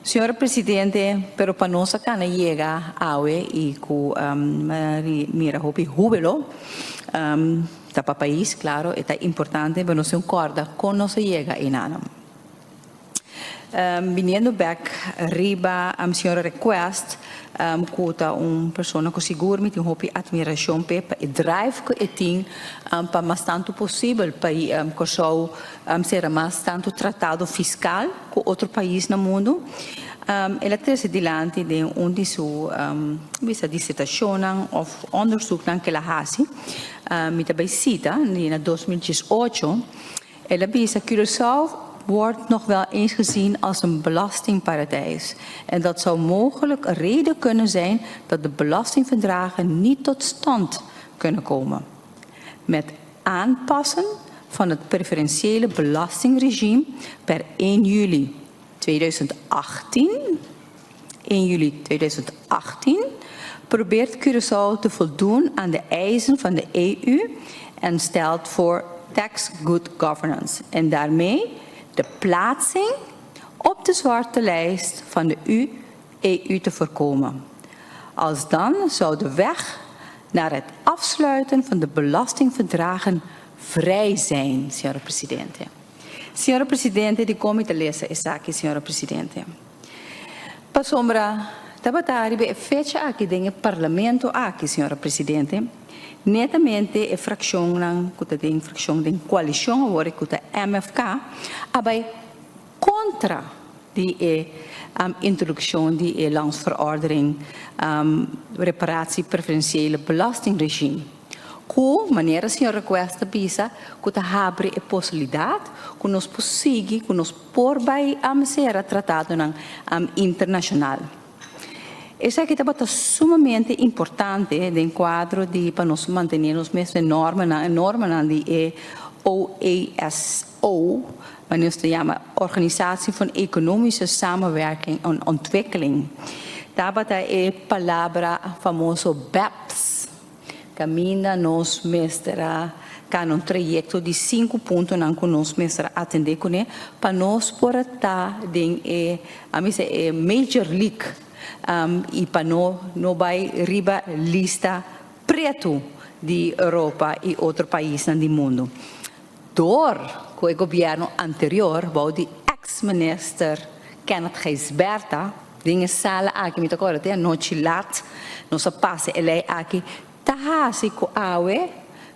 Señor Presidente, pero pa nos a kana yega awe i ku mira hopi húbelo ta pa pais, klaro, e ta importante pa nos tin kòrda kon nos a yega einan. Biniendo bek riba señor Request, ku ta un persona ku sigur mi tin hopi admirashon p'e pa e drive ku e tin pa mas tantu posibel pa Kòrsou sera mas tantu tratado fiskal ku otro pais na mundu. El a trese dilanti den un di su bisa disertashonnan òf òndersuknan ku el a hasi, mi ta bai sita di na 2018. El a bisa: "Curaçao wordt nog wel eens gezien als een belastingparadijs. En dat zou mogelijk een reden kunnen zijn dat de belastingverdragen niet tot stand kunnen komen. Met aanpassen van het preferentiële belastingregime per 1 juli 2018, 1 juli 2018, probeert Curaçao te voldoen aan de eisen van de EU en stelt voor tax good governance. En daarmee de plaatsing op de zwarte lijst van de EU te voorkomen. Alsdan zou de weg naar het afsluiten van de belastingverdragen vrij zijn, señor presidente." Señor presidente, dikon mi ta lesa esaki, señor presidente? Pasombra, tabata riba e fecha aki den parlamento aki, señor presidente, netamente e frakshonnan ku ta den frakshon den koalishon awor ku ta MFK, a bai kontra di e introdukshon di e landsverordening reparatie preferentiële belastingregime. Ku manera señor Request a bisa, ku ta habri e posibilidat ku nos por sigui, ku nos por bai sera tratadonan internashonal. Esaki tabata sumamente importante den kuadro di pa nos mantené nos mes normanan di e OESO, ku nos ta yama Organisatie van Economische Samenwerking en Ontwikkeling. Tabata e palabra famoso BEPS, kaminda nos mester a kana un trayekto di sinku puntonan ku nos mester a atendé kuné pa nos por ta den e ami se e major league i pa no bai riba lista pretu di Europa i otro paisnan di mundu. Dor ku e gobièrnu anterior, bou di ex-minister Kenneth Gijsbertha, den e sala aki, mi ta kòrda te anochi lat, nos a pasa e lei aki, ta hasi ku awe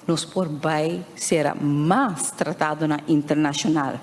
nos por bai sera mas tratadonan internashonal.